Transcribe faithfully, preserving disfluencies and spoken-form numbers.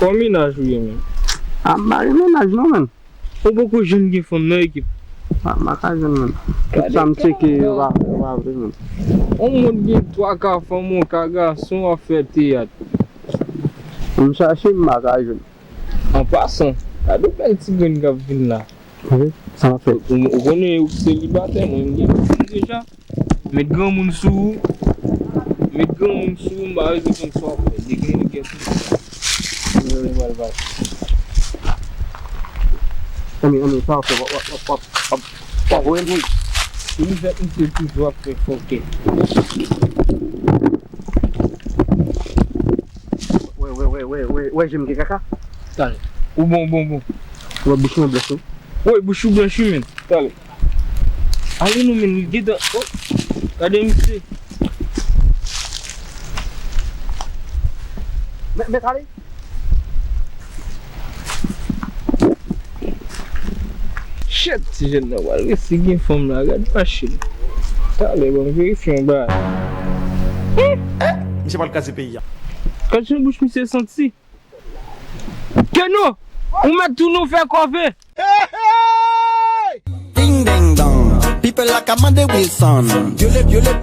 Kòman mennaj ou ye, menm? A, m pa gen mennaj non, menm. Ou poko janm gen fanm nan ekip? A, m pa ka jwenn, menm. Tout sa m tcheke, yo pa, yo pa vle, menm. On moun gen twa ka fanm, on ka gason, w ap fè teyat. M chache, m pa ka jwenn. An pasan, gade yon bèl ti grenn k ap vin la. Wi, sa w ap fè? Ou, ou konnen ou selibatè, mwen m gen pitit deja. Met granmoun sou ou. Met granmoun sou ou, m pa bezwen konn sa w ap fè. Depi mwen gen pitit. Mwen pral bay. Anmi, anmi, sa w ap fè? W ap, w ap, w ap, w ap, w ap voye m? Wi. Se li fèt misye toujou ap fè fòkè. Wè, wè, wè, wè, wè, wè, je m gen kaka. Talè. Ou bon, ou bon, ou bon. Wè, bouch mwen blanch, wi. Wè, bouch ou blanch, wi, menm. Talè. Ale non, menm, li gentan. Oh, gade misye. Mèt, mèt ale. Shit, ti jèn nan pral resi gen fanm la, gad machin. Talè, bon, verifye yon bagay. Misye pral kraze peyi a. Gad jan bouch misye santi. Keno, ou mèt tounen w fè kòve. Ding ding dong, people la ka mande Wilson. Vyole, vyole,